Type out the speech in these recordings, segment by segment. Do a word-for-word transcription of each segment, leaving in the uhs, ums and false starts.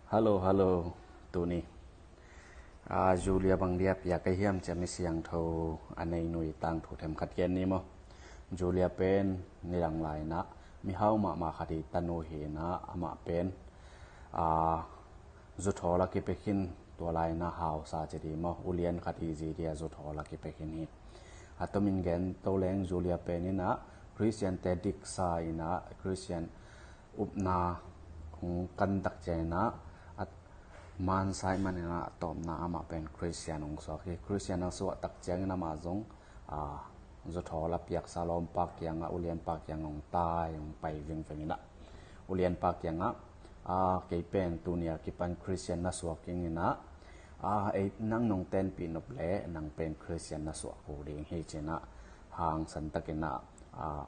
Hallo, hallo. Tuni a Julia bang dia piak ka hiam cia mi siangtho a nei nui tangthu themkhat gen ni maw? Julia pen nidang lainah mihau mahmah khat i tanu hinah amah pen a zuthawl a kipia khin. Tua lainah hausa ci di maw, ulian khat i zi dia zuthawl a kipia khin hi. A tomin gen to leng Julia pen inah Khristiante diksa inah Khristian upna hong kantak cianginah a mansa ih maninah a tawpna amah pen Khristian hong suak hi. Khristian a suahtak ciangin amah zong a zuthawl a piaksa lawmpa kiangah, ulianpa kiangah hong tai hong pai vingveng inah ulianpa kiangah a kei pen tunia kipan Khristian na suak inginah a ei nang nong tenpih nop le nang pen Khristian na suak ko ding hi cinah hangsan takinah a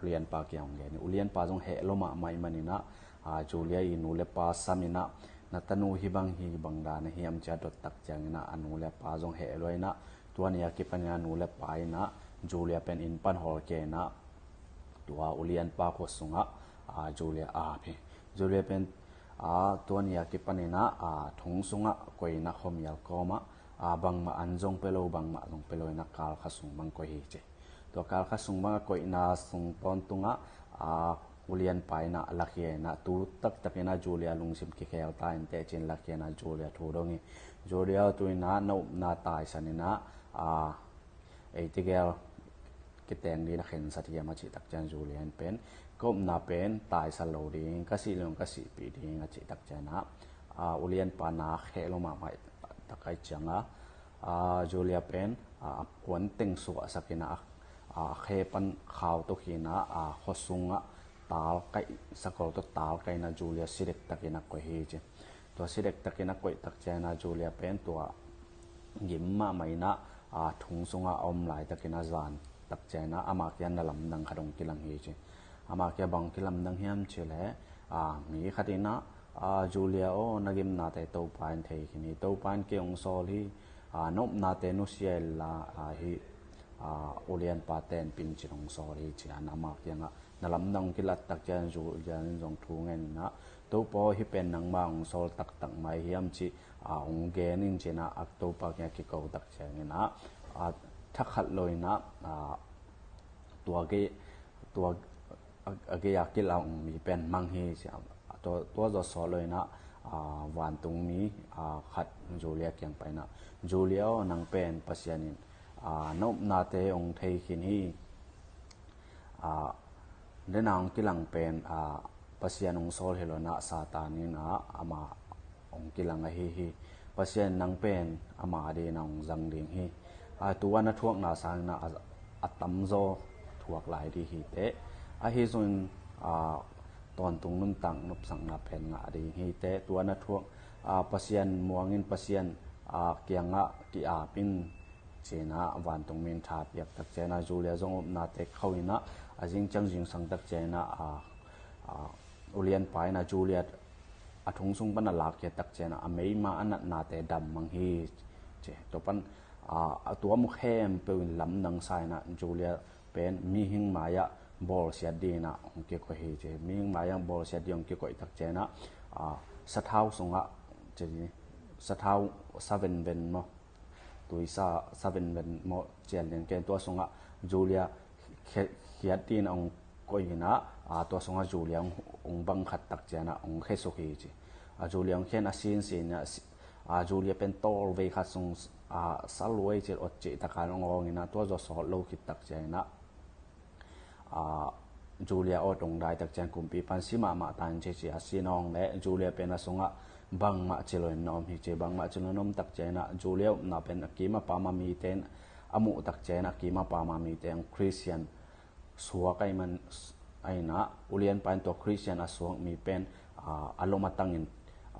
ulianpa kiang hong gen hi. Ulianpa zong heh lo mahmah ih maninah a Julia i nu le pa saminah na tanu hi bang hi bang dan a hiam cia dottak cianginah a nu le pa zong heh lo inah tua nia kipaninah a nu le pa inah Julia pen inn pan hawlkia inah tua ulianpa khua sungah a Julia a ap hi. Julia pen a tua nia kipaninah a thong sungah koih inah khuamial kawmah a bangmah an zong pia lo, bangmah zong pia lo inah kalkha sung bang koih hi ci. Tua kalkha sung bang a koihna sung tawntungah a ulianpa inah lakhia inah tu taktakinah Julia lungsim kikhel ta inteh cin lakhia inah Julia thu dong hi. Julia tu inah na upna taisan inah a eite gel kiteng dih na khensat hiam a cihtak cian Julia in pen ka upna pen taisan lo ding, ka sih leng ka sihpih ding a cihtak cianah a ulianpa na kheh lo mahmah tak ai cianga a Julia pen a kuanteng suahsak inah a khe pan khau tawh khinah a khuasungah tal kaih, sakol tawh tal kaih inah Julia sidek takinah koih hi ci. Tua sidek takinah koih tak cianah Julia pen tua gim mahmah inah a thong sungah a om laitakinah zan tak cianah amah kiang na lamdang khat hong kilang hi ci. Amah kiang bang kilamdang hiam cileh a mi khat inah a Julia aw, na gimnate Topa in thei khin hi. Topa in kei hong sawl hi. A na upnate nusia inla a hi a ulianpa tenpin cin hong sawl hi cian amah kiangah na lamdang hong kilat tak cian Julia in zong thu ngen inah Topa aw, hi pen nangmah hong sawl taktak mai hiam ci a hong gen in cinah a Topa kiangah kiko tak cianginah a thakhat lo inah a tua gei tua a gei a kilang mi pen mang hi ci. Tua zawh sawt lo inah a vantungmi a khat Julia kiang pai inah Julia aw, nang pen Pasian in a na upnate hong thei khin hi. A dena hong kilang pen a Pasian hong sawl hi lo inah Satan inah amah hong kilang ahi hi. Pasian nang pen ama adingin a hong zang ding hi. A tu a na thuakna sanginah a tamzaw thuak lai dih hi teh. Ahi zongin a tawntung nuntak nopsakna pen ngah ding hi teh. Tu a na thuak a Pasian muangin Pasian a kiangah ki-ap in cinah vantungmi in tha piak tak cianah Julia zong upnate khauh inah a zingciang zingsang tak cianah a ulianpa inah Julia a thong sung pan a lakkhiat tak cianah a meima a natnate dam mang hi ci. Tua pan a tua mu khempeuh in lamdang sa inah Julia pen mihing mai-ah bawlsiat dinginah hong kikoih hi ci. Mihing mai-ah bawlsiat ding hong kikoih tak cianah a sathau sungah ci, sathau sa venven maw, tuisa sa venven maw, cian lian ken tua sungah Julia khiat dinginah hong koih inah a tua sungah Julia hong bang khat tak cianah hong khesuk hi ci. A Julia hong khian a sinsin inah a Julia pen tawlvei khat sung a saluai cil awt cih takan hong awng inah tua zawh sawt lo khit tak cianginah a Julia awt hong dai tak cian kumpi pan si mahmah ta in ci ci a si nawng le Julia pen a sungah bangmah ci lo in na om hi ci. Bangmah ci lo in na om tak cianginah Julia upna pen a kim a pam a mite in a muh tak cianginah a kim a pam a mite in Khristian suak ahi man a inah ulianpa in tua Khristian a suak mi pen a lom a tangin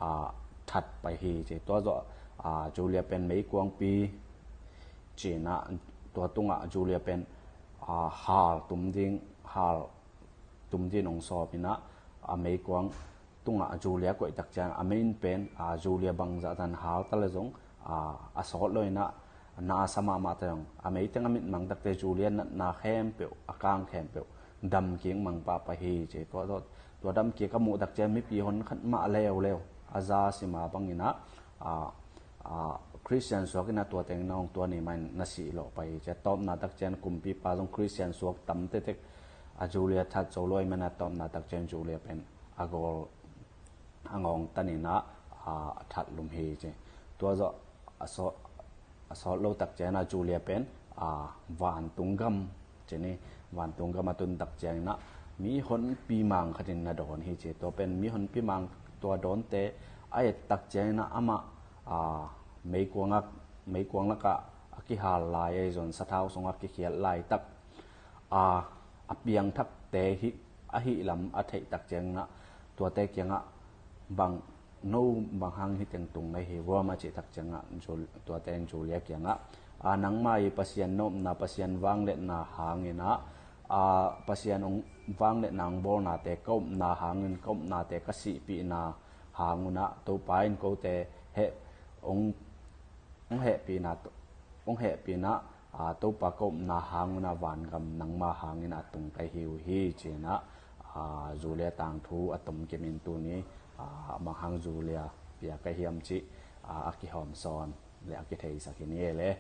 a that pai hi ci. Tua zawh a Julia pen meikuangpi cinah tua tungah Julia pen a hal tum ding, hal tum ding hong sawp inah a meikuang tungah Julia koih tak ciang a meikuang pen a Julia bangzah tan hal ta le zong a sawt lo inah na a sa mahmah ta zong a meiteng a mitmang takte Julia natna khempeuh, a kang khempeuh dam kik mang pahpah hi ci. Tua dam kik a muh tak ciang mipi hon khat mah leuleu a za sima bangin ah, a, a, Christian suak in ah tua teng na hong tua ni mah in na sih lawh pah hi ci a. Tawpna tak ciang kumpipa zong Christian suak tam tektek a Julia that zo lo ahih manin ah tawpna tak ciang Julia pen a gawl a ngawng tan in ah, a, a that lum hi ci. Tua zawh a sawt, a sawt lo tak ciang ah Julia pen, a, vantung gam ci ni, vantung gam a tun tak ciangin ah mihonpi mang khat in na dawn hi ci. Tua pen mihonpi mang tua dawnte a et tak ciangin ah amah, a, meikuang ah, meikuang lakah a kihal lai ahi zong sathau sungah kikhiat laitak, a, a piangthakte hi, ahih lam a theih tak ciangin ah tuate kiangah bang, no bang hang hih teng tung na hi hiam a cih tak ciangah Jul-, tuate in Julia kiangah, a, nangmah i Pasian nopna, Pasian vangliatna hangin ah, a, Pasian hong vangliatna hong bawlnate ka upna hangin, ka upnate ka sihpihna hang un ah Topa in kote heh hong, hong hehpihna, hong hehpihna, a, Topa ka upna hang un ah vangam nangmah hangin a tung ka hi uh hi ci in ah, a, Julia tangthu a tomkim in tuni, a, bang hang Julia piak ka hiam cih, a, a kihawmsawn le a kitheisak hi ni e le.